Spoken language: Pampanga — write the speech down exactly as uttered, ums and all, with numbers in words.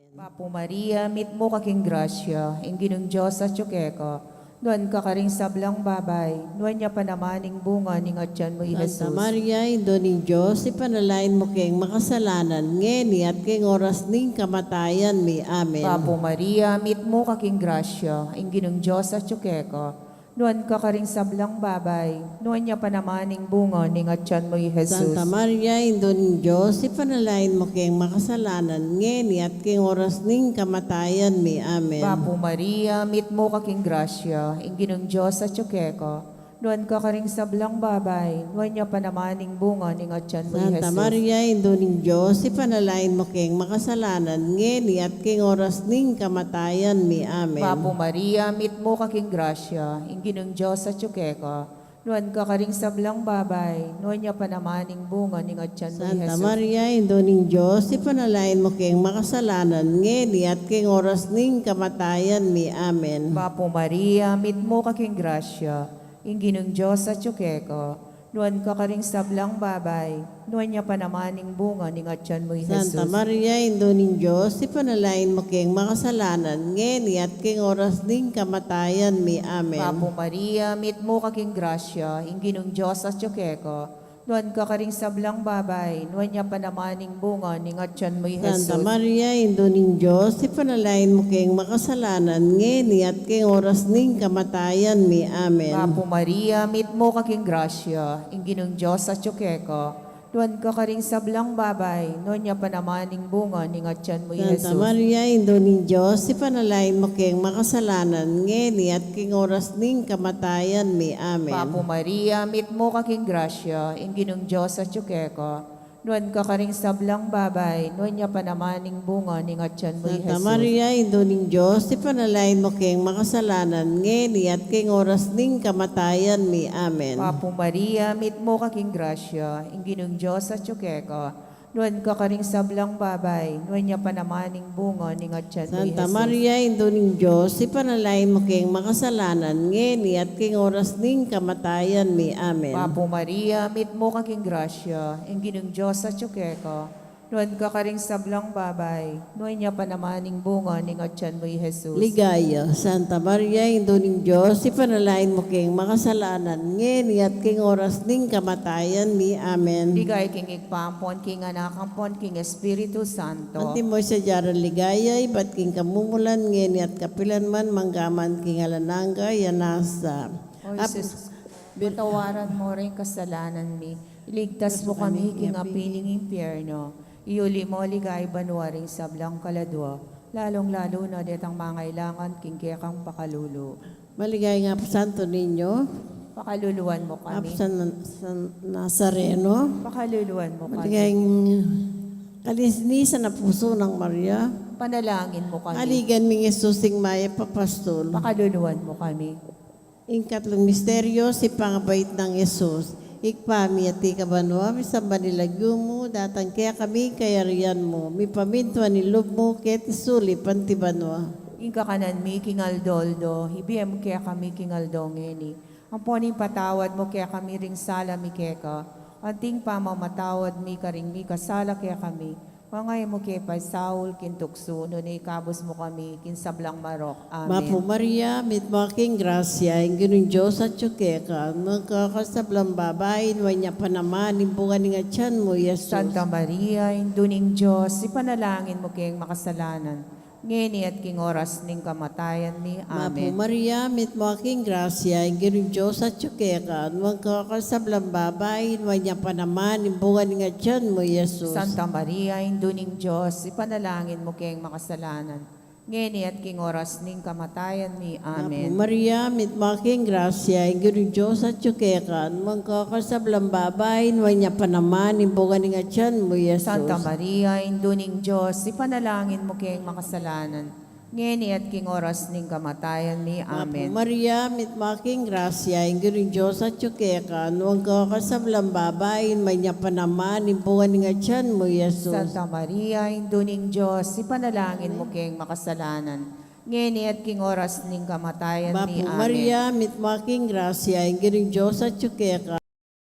Bapu Maria, mitmu ka king grasya, ing Ginung Dios atyu keka. Nuan ka karing sablang babai, nuan ya pa naman ing bunga ning atyan mu, i Santa Jesus. Maria, Indu ning Dios, ipanalangin mu keng makasalanan, ngeni at king oras ning kamatayan mi. Amen. Bapu Maria, mitmu ka king grasya, ing Ginung Dios atyu keka. Nuan ka karing sablang babai, nuan ya pa naman ing bunga ning atyan mu, i Jesus. Santa Maria, Indu ning Dios, ipanalangin mu keng makasalanan, ngeni at king oras ning kamatayan mi. Amen. Bapu Maria, mitmu ka king grasya, ing Ginung Dios atyu keka. Nuan ka karing sablang babai, nuan ya pa naman ing bunga ning atyan mu, i Santa Jesus. Maria, Indu ning Dios, ipanalangin mu keng makasalanan, ngeni at king oras ning kamatayan mi. Amen. Bapu Maria, mitmu ka king grasya, ing Ginung Dios atyu keka. Nuan ka karing sablang babai, nuan ya pa naman ing bunga ning atyan mu, i Santa Jesus. Maria, Indu ning Dios, ipanalangin mu keng makasalanan, ngeni at king oras ning kamatayan mi. Amen. Bapu Maria, mitmu ka king grasya, ing Ginung Dios atyu keka. Nuan ka karing sablang babai, nuan ya pa naman ing bunga ning atyan mu, i Santa Jesus. Maria, Indu ning Dios, ipanalangin mu keng makasalanan, ngeni at king oras ning kamatayan mi. Amen. Bapu Maria, mitmu ka king grasya, ing Ginung Dios atyu keka. Nuan ka karing sablang babai, nuan ya pa naman ing bunga ning atyan mu, i Santa Jesus. Maria, Indu ning Dios, ipanalangin mu keng makasalanan, ngeni at king oras ning kamatayan mi. Amen. Bapu Maria, mitmu ka king grasya, ing Ginung Dios atyu keka. Nuan ka karing sablang babai, nuan ya pa naman ing bunga ning atyan mu, i Santa Jesus. Maria, Indu ning Dios, ipanalangin mu keng makasalanan, ngeni at king oras ning kamatayan mi. Amen. Bapu Maria, mitmu ka king grasya, ing Ginung Dios atyu keka. Nuan ka karing sablang babai, nuan ya pa naman ing bunga ning atyan mu, i Santa Jesus. Maria, Indu ning Dios, ipanalangin mu keng makasalanan, ngeni at king oras ning kamatayan mi. Amen. Bapu Maria, mitmu ka king grasya, ing Ginung Dios atyu keka. Nuan ka karing sablang babai, nuan ya pa naman ing bunga ning atyan mu, i Santa Jesus. Maria, Indu ning Dios, ipanalangin mu keng makasalanan, ngeni at king oras ning kamatayan mi. Amen. Bapu Maria, mitmu ka king grasya, ing Ginung Dios atyu keka. Nuan ka karing sablang babai, nuan ya pa naman ing bunga ning atyan mu, i Jesus. Ligaya, Santa Maria, Indu ning Dios, ipanalangin mu keng makasalanan, ngeni at king oras ning kamatayan mi. Amen. Ligaya king Ibpa ampon king Anak ampon king Espiritu Santo. Antimo ing sadya rang ligaya, ibat king kamumulan, ngeni at kapilan man, mangga man king alang angga. Amen. O Ap- Jesus, Bil- patawaran mu ring kasalanan mi, iligtas mu kami king api ning impyerno, iyuli mu king ligaya banua ring sablang kaladua, lalung-lalu na detang mangailangan king kekang pakalulu. Maligayang Apu Santo Niño, pakaluluan mu kami. Apu San, San Nazareno, pakaluluan mu kami. Maligayang kalinisan a pusu nang Maria, panalangin mu kami. Aligan ming Jesus ing mayap a pastul, pakaluluan mu kami. Ing katlung misteryo, ing pangabait nang Jesus. Ibpa mi, atiu ka banua, misamban ya ing lagyu mu, datang kekami ing kayarian mu, mipamintuan ing lub mu, keti sulip anti banua. Ing kakanan mi king aldo-aldo, ibie mu kekami king aldo ngeni. Ampon ipatawad mu kekami ring sala mi keka, anti ing pamamatawad mi karing mikasala kekami. Manga e mu ke paisaul king tuksu, nune ikabus mu kami king sablang marok. Amen. Bapu Maria, mitmu ka king grasya, ing Ginung Dios atyu keka, nuan ka karing sablang babai, nuan ya pa naman ing bunga ning atyan mu, i Jesus. Santa Maria, Indu ning Dios, ipanalangin mu keng makasalanan, ngeni at king oras ning kamatayan mi. Amen. Bapu Maria, mitmu ka king grasya, ing Ginung Dios atyu keka, nuan ka karing sablang babai, nuan ya pa naman ing bunga ning atyan mu, i Jesus. Santa Maria, Indu ning Dios, ipanalangin mu keng makasalanan, ngeni at king oras ning kamatayan mi. Amen. Bapu Maria, mitmu ka king grasya, ing Ginung Dios atyu keka, nuan ka karing sablang babai, nuan ya pa naman ing bunga ning atyan mu, i Jesus. Santa Maria, Indu ning Dios, ipanalangin mu keng makasalanan, ngeni at king oras ning kamatayan mi. Amen. Bapu Maria, mitmu ka king grasya, ing Ginung Dios atyu keka, nuan ka karing sablang babai, nuan ya pa naman ing bunga ning atyan mu, i Jesus. Santa Maria, Indu ning Dios, ipanalangin mu keng makasalanan, ngeni at king oras ning kamatayan mi. Amen. Bapu Maria, mitmu ka king grasya, ing Ginung Dios atyu keka,